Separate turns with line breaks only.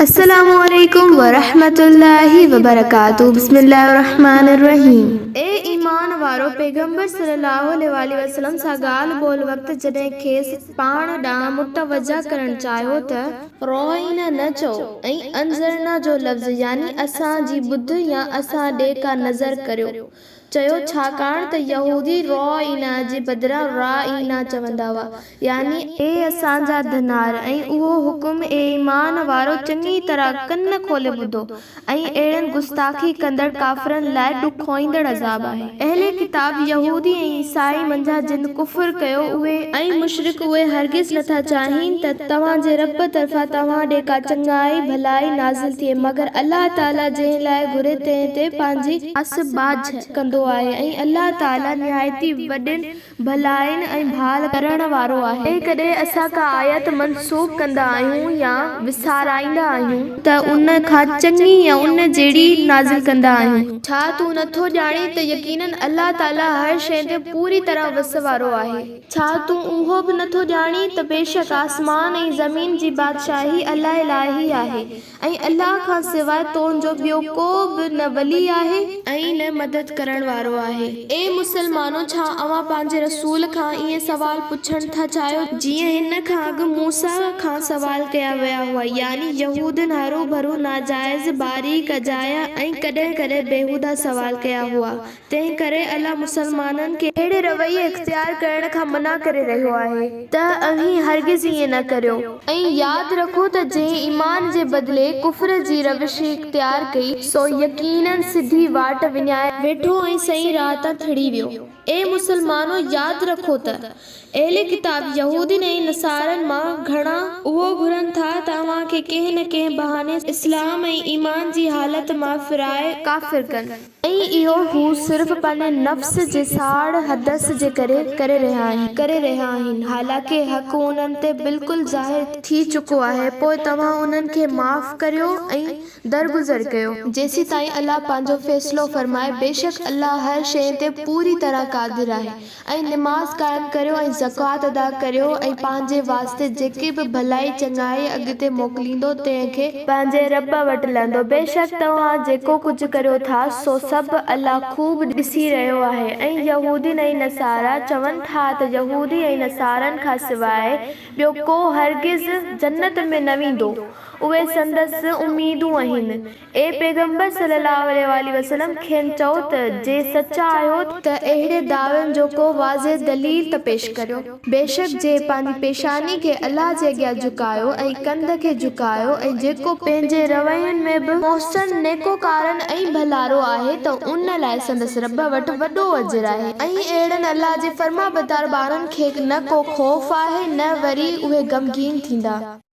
السلام عليڪم ورحمة الله وبرڪاته بسم الله الرحمٰن الرحيم. اي ايمان وارؤ! پيغمبر صلي الله عليه واٰله وسلم سان ڳالهه ٻولهه وقت جڏهن کيس پاڻ ڏانهن متوجه ڪرڻ چاهيو ته، راعنا نه چئو ۽ انظرنا جو لفظ يعني اسان جي ٻڌ يا اسان ڏي ڪا نظر ڪريو چيو ڇاڪاڻ ته يهودي راعنا جي بدران رائنا چوندا هئا يعني اي اسان جا ڌنار ۽ اهو حڪم اي ايمان وارؤ چڱي طرح ڪن کولي ٻڌو ۽ اهڙن گستاخي ڪندڙ ڪافرن لاء ڏکوئيندڙ عذاب آهي. اهل ڪتاب يهودي ۽ عيسائي منجهان جن ڪفر ڪيو اهي ۽ مشرڪ اهي هرگز نٿا چاهين ته توهان جي رب طرفان توهان ڏي ڪا چڱائي، ڀلائي، نازل ٿئي مگر الله تعالي جنهن لاء گهري تنهن تي پنهنجي خاص ٻاجهه ڪندو آهي ۽ الله تعالي نهايت ئي وڏين ڀلائين ۽ ڀال ڪرڻ وارو آهي. جيڪڏهن اسان ڪا آيت منسوخ ڪندا آهيون يا وسارائيندا آهيون. ته ان کان چڱي يا ان جهڙي نازل ڪندا آهيون. ڇا تون نه ٿو ڄاڻين ته يقيناً الله تعالي هر شيء تي پوري طرح وس وارو آهي. ڇا تون اهو به نه ٿو ڄاڻين ته بيشڪ آسمان ۽ زمين جي بادشاهي الله لاء ئي آهي ۽ الله کان سواء تون جو ٻيو ڪو به نه ولي آهي. ۽ نه مدد ڪرڻ وارو آهي. اي مسلمانو! ڇا اوهان پنهنجي رسول کان ائين سوال پڇڻ ٿا چاهيو، جيئن هن کان اڳ موسيٰ کان سوال ڪيا ويا هئا، يعني يهودين هروڀرو ناجائز، باريڪ، اجايا ۽ ڪڏهن ڪڏهن بيهودا سوال ڪيا هئا، تنهن ڪري الله مسلمانن کي اهڙي رويي اختيار ڪرڻ کان منع ڪري رهيو آهي ته اوهين هرگز ائين نه ڪريو. ۽ ياد رکو ته جنهن ايمان جي بدلي ڪفر جي روش اختيار ڪئي، سو يقيناً سڌي واٽ وڃائي ويٺو ۽ صحيح راهه تان ٿڙي ويو. اي مسلمانو! ياد رکو ته اهل ڪتاب يهودين ۽ نصارن مان گهڻا اهو گهرن ٿا ته اوهان کي ڪنهن نه ڪنهن بهاني سان اسلام ۽ ايمان جي حالت مان ڦرائي ڪافر ڪن. ۽ اهو هو صرف پنهنجي نفس جي ساڙ، حدث، جي ڪري ڪري رهيا آهن. ڪري رهيا آهن، حالانڪه حق انهن تي بلڪل ظاهر ٿي چڪو آهي، پوء توهان انهن کي معاف ڪريو ۽ درگذر ڪيو، جيسيتائين الله پنهنجو فيصلو فرمائي، بيشڪ الله هر شيء تي پوري طرح قادر آهي. ۽ نماز قائم ڪريو ۽ زڪوات ادا ڪريو ۽ پنهنجي واسطي جيڪي به ڀلائي، چڱائي، اڳتي موڪليندو تنهن کي، پنهنجي رب وٽ لهندو، بيشڪ توهان جيڪو ڪجهه ڪريو ٿا سو سڀ الله خوب ڏسي رهيو آهي. ۽ يهودين ۽ نصارا چون ٿا ته يهودي ۽ نصارن کان سواء ٻيو ڪو هرگز جنت ۾ نه ويندو. اهي سندس اميدون آهن. اي پيغمبر صلّي اللّٰه عليه واٰله وسلّم کين چئو ته جي سچا آهيو ته اهڙي دعوين جو ڪو واضح دليل ته پيش ڪريو. بيشڪ جنهن پنهنجي پيشاني کي الله جي اڳيان جهڪايو ۽ ڪنڌ کي جهڪايو ۽ جيڪو پنهنجي روين ۾ به محسن، نيڪوڪارن ۽ ڀلارو آهي ته ان لاء سندس رب وٽ وڏو اجر آهي ۽ اهڙن الله جي فرمانبردار ٻانهن کي نه ڪو خوف آهي نه وري اهي غمگين ٿيندا.